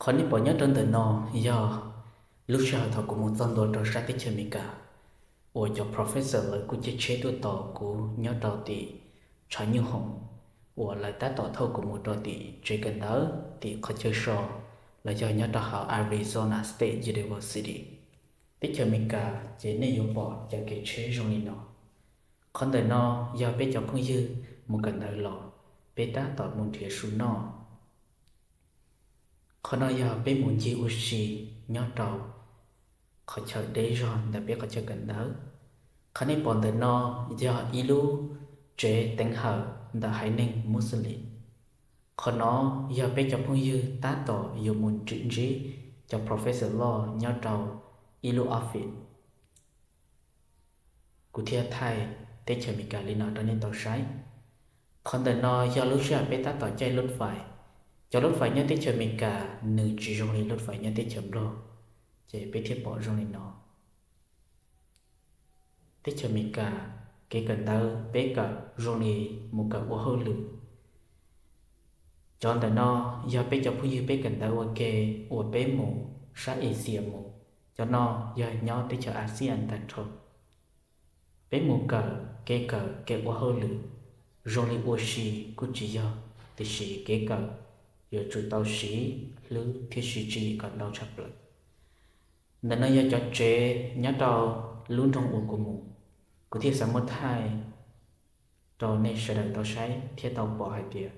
Qhov nej pom nyob rau ntawm no yog lub sij hawm thaum kuv mus txog ntua rau sab teb chaws Amelikas, uas cov professor lawv kuj caij tsheb tuaj tos kuv nyob rau tim tshav nyuj hoom, uas lawv tab tom thauj kuv mus rau tim tsev kawm ntawv tim qhov chaw so, los yog nyob rau hauv Arizona State University. Teb chaws Amelikas ces nej yuav pom cov kev tsheb zoo li no. Qhov ntawm no yog peb cov phooj ywg mus kawm ntawv los, peb tab tom mus nrhiav su noj. Qhov no yog peb mus ncig ua si nyob rau qhov chaw deb zog ntawm peb qhov chaw kawm ntawv. Qhov nej pom ntawm no yog ib lub tsev teev hawm ntawm haiv neeg Muslim. Qhov no yog peb cov phooj ywg tab tom yuav mus ntsib cov professor loj nyob rau ib lub office. Kuv thiaj thaij teb chaws Amelikas li no rau nej tau saib. Qhov ntawm no yog lub sij hawm peb tab tom caij lub fais. Cov lub fais nyob teb chaws Amelikas nws tsis zoo li lub fais nyob teb chaws Nplog, ces peb thiaj pom zoo li no. Teb chaws Amelikas kev kawm ntawv peb kawm zoo li mus kawm ua hauj lwm. Cov ntawm no yog peb cov phooj ywg peb kawm ntawv ua ke uas peb mus sab Asia mus. Cov no yog nyob teb chaws Asia tag nrho. Peb mus kawm kev kawm kev ua hauj lwm zoo li ua si kuj tsis yog, tiam sis kev kawm yuav tsum tau siv hlwb thiab siv tswv yim kom ntau tshaj plaws. Ntawm no yog cov tsev nyob rau lub nroog uas kuv mus, kuv thiaj xav muab thaij rau nej sawv daws tau saib thiab tau pom hais tias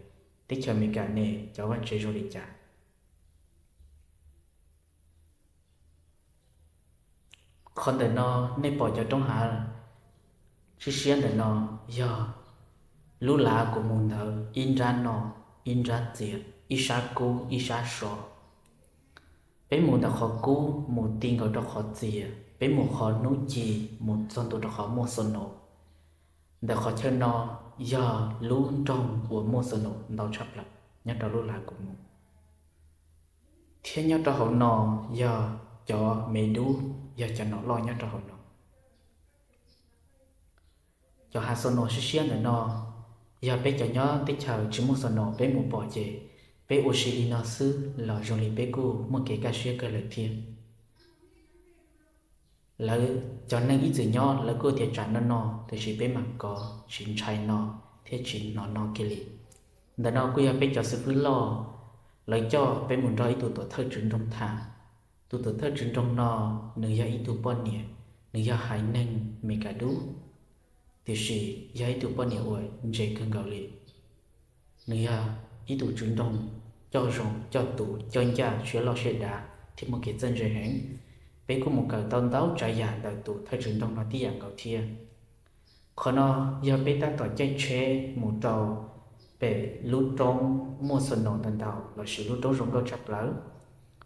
teb chaws Amelikas ne cov vaj tsev zoo li cas. Qhov ntawm no nej pom cov roob hav siab siab ntawm no yog lub lav kuv mus ntawd ib nrab no, ib nrab txias, ib sab kub ib sab so. Peb mus ntawm qhov kub mus ti nkaus rau qhov txias, peb mus qhov hnub ci mus txog ntua rau qhov muaj snow. Ntawm qhov chaw no yog lub nroog uas muaj snow ntau tshaj plaws nyob rau lub lav kuv mus. Thiab nyob rau hauv no yog cov me dub, yog cov nom loj nyob rau hauv no. Cov hav snow siab siab ntawm no yog peb cov nyob teb chaws tsis muaj snow peb mus pom ces peb ua si li no xwb los zoo li peb kuj muaj kev kaj siab kawg lawm thiab. Lawv cov neeg ib txwm nyob lawv kuj tias tsam no no, tiam sis peb mam kov tsis ntshai no thiab tsis hnov no kiag li. Ntawm no kuj yog peb cov xib fwb loj, lawv coj peb mus nrog ib tug tuam thawj tswv nroog tham. Tus tuam thawj tswv nroog no nws yog ib tug poj niam, nws yog haiv neeg Meskas dub, tiam sis yog ib tug poj niam uas ntse kawg nkaus li. Nws yog ib tug tswv nroog coj zoo coj tus coj ncaj siab loj siab dav thiab muaj kev txawj ntse heev. Peb kuj mus kawm tau ntau tsav yam ntawm tus thawj tswv nroog no tib yam nkaus thiab. Qhov no yog peb tab tom caij tsheb mus rau pem lub roob muaj snow ntau ntau lossis lub roob zoo nkauj tshaj plaws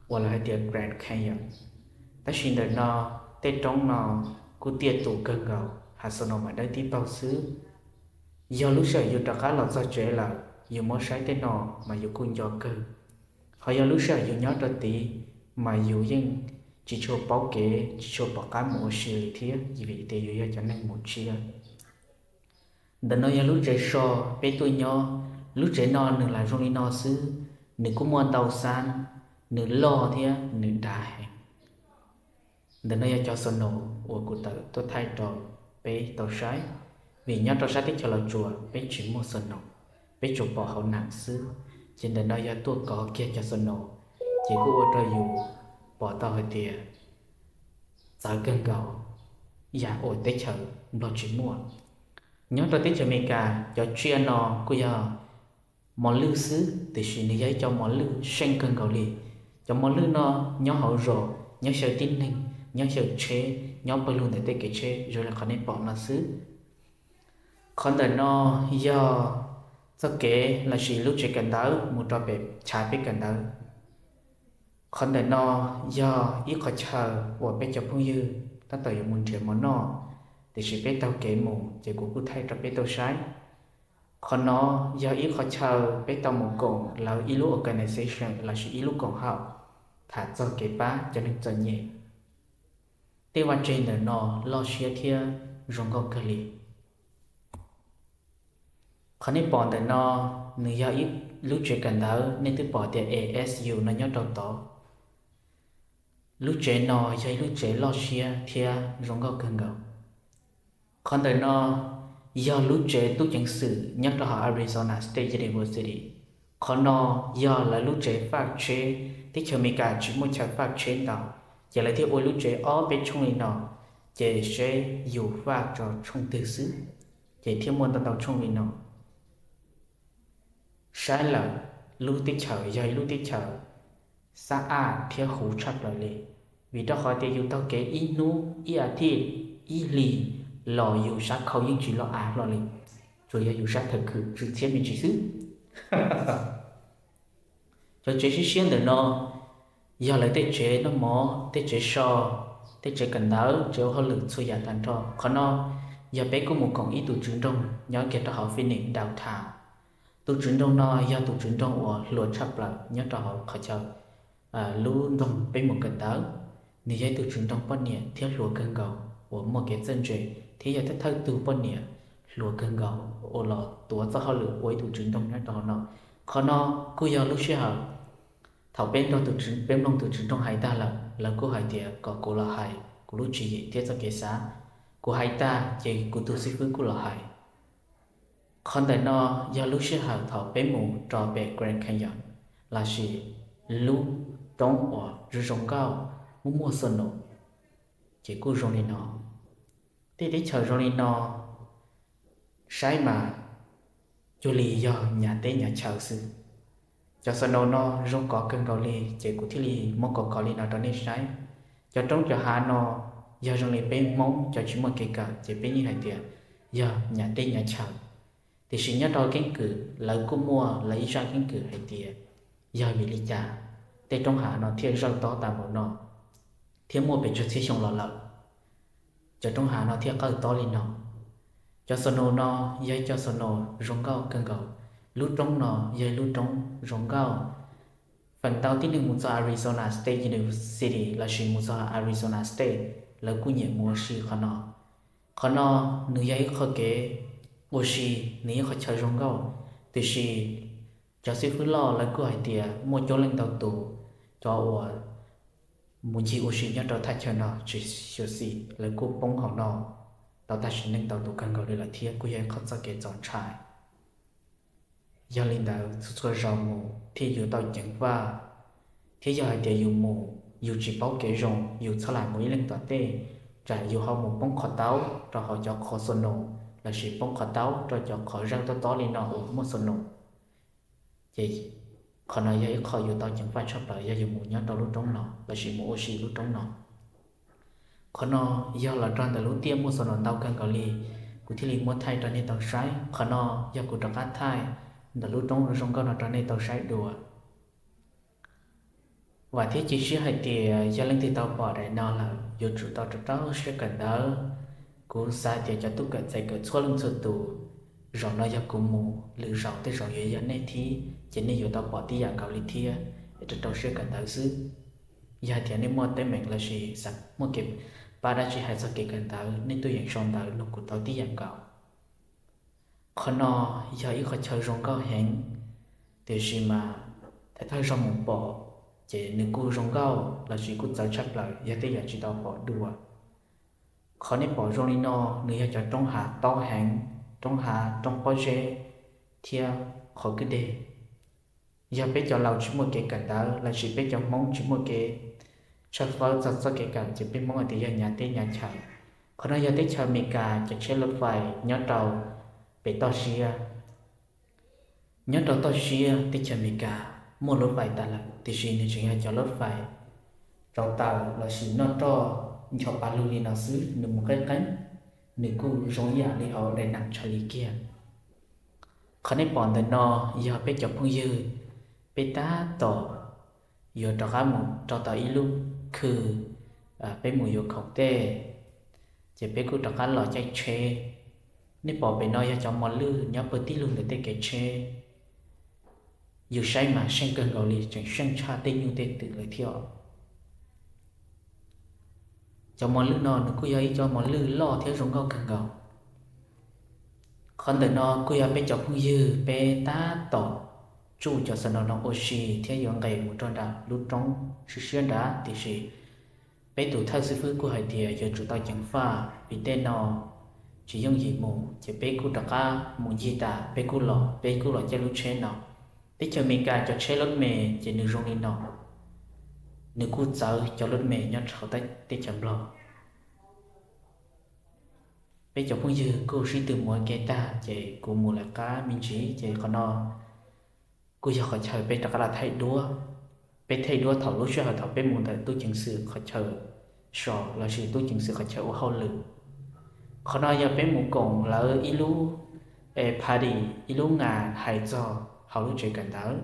uas lawv hais tias Grand Canyon. Tab sis ntawm no tej roob no kuj tiaj tus kawg nkaus, hav snow mas dawb tib paug xwb. Yog lub sij hawm yus rov qab los txog tsev lawm yus muab saib tej no mas yus kuj nco kawg. Ho yog lub sij hawm yus nyob rau tid mas yus yeej tsis tshua paub kev, tsis tshua pom qab mus ua si li thiab, vim tias yus yog cov neeg mus tshiab. Ntawm no yog lub tsev so peb tuaj nyob. Lub tsev no nws lam zoo li no xwb, nws kuj muaj ntau xab, nws loj thiab nws dav heev. Ntawm no yog cov snow uas kuv tawm tuaj thaij rau peb tau saib, vim nyob rau sab teb chaws Los Tsuas peb tsis muaj snow, peb tsuas pom hauv nam xwb. Ces ntawm no yog tuaj kov kiag cov snow, ces kuj ua rau yus pom tau hais tias txawv kawg nkaus, yam uas teb chaws Nplog tsis muaj. Nyob rau teb chaws Amelikas cov tsiaj no kuj yog mos lwj xwb, tiam sis nws yog ib co mos lwj seej kawg nkaus li. Cov mos lwj no nyob hauv zos, nyob xyaw tib neeg, nyob xyaw tsheb, nyob pawg lug ntawm tej kev tsheb zoo li qhov nej pom no xwb. Qhov ntawm no yog txoj kev lossis lub tsev kawm ntawv mus rau pem chav peb kawm ntawv. Qhov ntawm no yog ib qhov chaw uas peb cov phooj ywg tab tom yuav mus nrhiav mov noj, tiam sis peb taug kev mus ces kuv kuj thaij rau peb tau saib. Qhov no yog ib qhov chaw peb tau mus koom lawv ib lub organization lossis ib lub koom haum tham txog kev pab cov neeg txom nyem. Tej vaj tse ntawm no loj siab thiab zoo nkauj kawg li. Qhov nej pom ntawm no nws yog ib lub tsev kawm ntawv, nej twb pom tias A S U no nyob rau tod. Lub tsev no yog ib lub tsev loj siab thiab zoo nkauj kawg nkaus. Qhov ntawm no yog lub tsev tub ceev xwm nyob rau hauv Arizona State University. Qhov no yog lawv lub tsev faj tsheb, teb chaws Amelikas tsis muaj chaw faj tsheb ntau, ces lawv thiaj ua lub tsev ob peb tshooj li no, ces seb yus faj tso tshooj twg xwb, ces thiaj muaj ntau ntau tshooj li no. Saib lawm, lub teb chaws yog ib lub teb chaws xab aj thiab huv tshaj plaws li, vim rau qhov tias yus taug kev ib hnub, ib as thiv, ib hlis los yus sab khau yeej tsis loj av hlo li, tsuas yog yus sab thawv khwm tsw txhiab me ntsis xwb. Cov tsev siab siab ntawm no yog lawv tej tsev noj mov, tej tsev so, tej tsev kawm ntawv, tsev ua hauj lwm txhua yam tag nrho. Qhov no yog peb kuj mus koom ib tug tswv nroog nyob kiag rau hauv Phoenix downtown. Tus tswv nroog no yog tus tswv nroog uas hluas tshaj plaws nyob rau hauv qhov chaw lub nroog peb mus kawm ntawv. Nws yog ib tug tswv nroog poj niam thiab hluas kawg nkaus uas muaj kev txawj ntse, thiab yog thawj thawj tug poj niam hluas kawg nkaus uas los tuav txoj hauj lwm ua ib tug tswv nroog nyob rau hauv no. Qhov no kuj yog lub sij hawm thaum peb nrog tus, peb mloog tus tswv nroog hais tag lawm, lawv kuj hais tias kom kuv los hais kuv lub tswv yim thiab txoj kev xav. Kuv hais tag ces kuv tus xib fwb kuj los hais. Qhov ntawm no yog lub sij hawm thaum peb mus rau pem Grand Canyon, lossis lub roob uas zoo zoo nkauj, muaj muaj snow, ces kuj zoo li no. Tej teb chaws zoo li no saib mas cuag li yog nyav teb nyav chaw xwb. Cov snow no zoo kov kawg nkaus li, ces kuv thiaj li muab kov kov li no rau nej saib. Cov roob cov hav no yog zoo li peb Hmoob cov tsis muaj kev kawm ces peb yeej hais tias yog nyav teb nyav chaw. Tiam sis nyob rau keeb kwm lawv kuj muaj lawv ib zaj keeb kwm hais tias yog vim li cas tej roob hav no thiaj zawj tob tas npaum no, thiab muaj pes tsawg txhiab xyoo los lawm, cov roob hav no thiaj qawj tob li no. Cov snow no yog cov snow zoo nkauj kawg nkaus. Lub roob no yog lub roob zoo nkauj. Feem ntau tib neeg mus txog Arizona State University lossis mus txog Arizona State, lawv kuj nyiam mus ua si qhov no. Qhov no nws yog ib qho kev ua si, nws yog qhov chaw zoo nkauj, tiam sis cov xib fwb loj lawv kuj hais tias muaj coob leej ntau tus, cov uas mus ncig ua si nyob rau thaj chaw no tsis xyuam xim lawv kuj poob hauv no tau tag sim neej ntau tus kawg nkaus li lawm thiab kuj yog ib qho txoj kev txaus ntshai. Yog li ntawd txhua txhua zaus mus thiaj yuav tau ceev faj, thiab yog hais tias yus mus yus tsis paub kev zoo yus txhob lam mus ib leeg tom tej, tsam yus ho mus poob qhov taub rau hauv cov qhov snow lossis poob qhov taub rau cov qhov zawj tob tob li no uas muaj snow. Ces qhov no yog ib qho yuav tau ceev faj tshaj plaws yog yus mus nyob rau lub roob no lossis mus ua si lub roob no. Qhov no yog los rau ntawm lub tiaj muaj snow ntau kawg nkaus li, kuv thiaj li muab thaij rau nej tau saib. Qhov no yog kuv rov qab thaij ntawm lub roob zoo nkauj no rau nej tau saib dua. Vam thiab cia siab hais tias yog leej twg tau pom daim no lawm yuav tsum tau rau rau siab kawm ntawv. Kuv xav tias cov tub kawm txais kawm txhua leej txhua tus, zaum no yog kuv mus, lwm zaus tej zaum yuav yog nej thib, ces nej yuav tau pom tib yam nkaus li thiab, es rau rau siab kawm ntawv xwb. Yog hais tias nej muaj teeb meem lossis xav muaj kev pab dab tsi hais txog kev kawm ntawv, nej tuaj yeem sau ntawv nug kuv tau tib yam nkaus. Qhov no yog ib qhov chaw zoo nkauj heev, tiam sis mas thawj thawj zaug mus pom, ces nws kuj zoo nkauj lossis kuj txawv tshaj plaws yog tej yam tsis tau pom dua. Qhov nej pom zoo li no, nws yog cov roob hav tob heev, roob hav roob pob zeb thiab qhov kwj deg. Yog peb cov laus tsis muaj kev kawm ntawv lossis peb cov Hmoob tsis muaj kev tshawb fawb txog txoj kev kawm ces peb Hmoob hais tias yog nyav teb nyav chaw. Qhov no yog teb chaws Amelikas cov tsheb lub fais nyob rau pem toj siab. Nyob rau toj siab teb chaws Amelikas muaj lub fais tas lawm, tiam sis nws tseem yog cov lub fais rau taws lossis noj roj ncho pa lug li no xwb, nws mus qeeb qeeb, nws kuj zoo ib yam li hauv daim nam tshaj li kiag. Qhov nej pom ntawm no yog peb cov phooj ywg, peb tab tom yuav rov qab mus rau tom ib lub khw, peb mus yuav khoom tej, ces peb kuj rov qab los caij tsheb. Nej pom pem no yog cov mos lwj nyob pawg tib lug ntawm tej kev tsheb. Yus saib mas seej kawg nkaus li, tseem seej tshaj tej nyuj tej twm lawm thiab. Cov mos lwj no nws kuj yog ib cov mos lwj loj thiab zoo nkauj kawg nkaus. Qhov ntawm no kuj yog peb cov phooj ywg peb tab tom tsuj cov xov no no ua si thiab yuav nqes mus rau nram lub roob siab siab nrad, tiam sis peb tus thawj xib fwb kuj hais tias yuav tsum tau ceev faj vim tej no tsis yooj yim mus, ces peb kuj rov qab mus ncig tas peb kuj los, peb kuj los caij lub tsheb no. Teb chaws Amelikas cov tsheb lub me ces nws zoo li no, nws kuj txawv cov lub me nyob rau teb chaws Nplog. Peb cov phooj ywg kuj sib tw mus ua ke tag ces kuv mus lawv qab me ntsis, ces qhov no kuj yog qhov chaw peb rov qab los thaij duab. Peb thaij duab thaum lub sij hawm thaum peb mus ntawm tub ceev xwm qhov chaw so lossis tub ceev xwm qhov chaw ua hauj lwm. Qhov no yog peb mus koom lawv ib lub party, ib lub nas hais txog hauv lub tsev kawm ntawv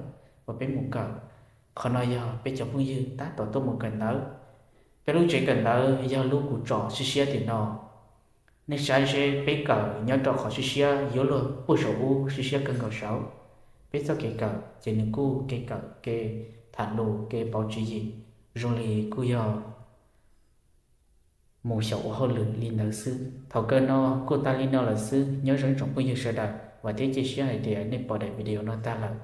uas peb mus kawm. Qhov no yog peb cov phooj ywg tab tom tuaj mus kawm ntawv. Peb lub tsev kawm ntawv yog lub kuv tsom siab siab tim no. Nej saib seb peb kawm nyob rau qhov siab siab yuav luag puag saum ub siab siab kawg nkaus saud. Peb txoj kev kawm ces nws kuj kev kawm kev tham lus kev pauv tswv yim, zoo li kuj yog mus xyaum ua hauj lwm li ntawd xwb. Thaum kawg no kuj tag li no lawm xwb, nyob zoo ib tsoom phooj ywg sawv daws, vam thiab cia siab hais tias nej pom daim video no tag lawm,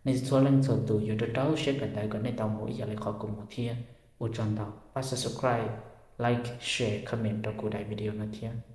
nej txhua leej txhua tus yuav rau rau siab kawm ntawv kom nej tau mus ib yam li qhov kuv mus thiab. Ua tsaug ntau, pab subscribe, like, share, comment rau kuv daim video no thiab.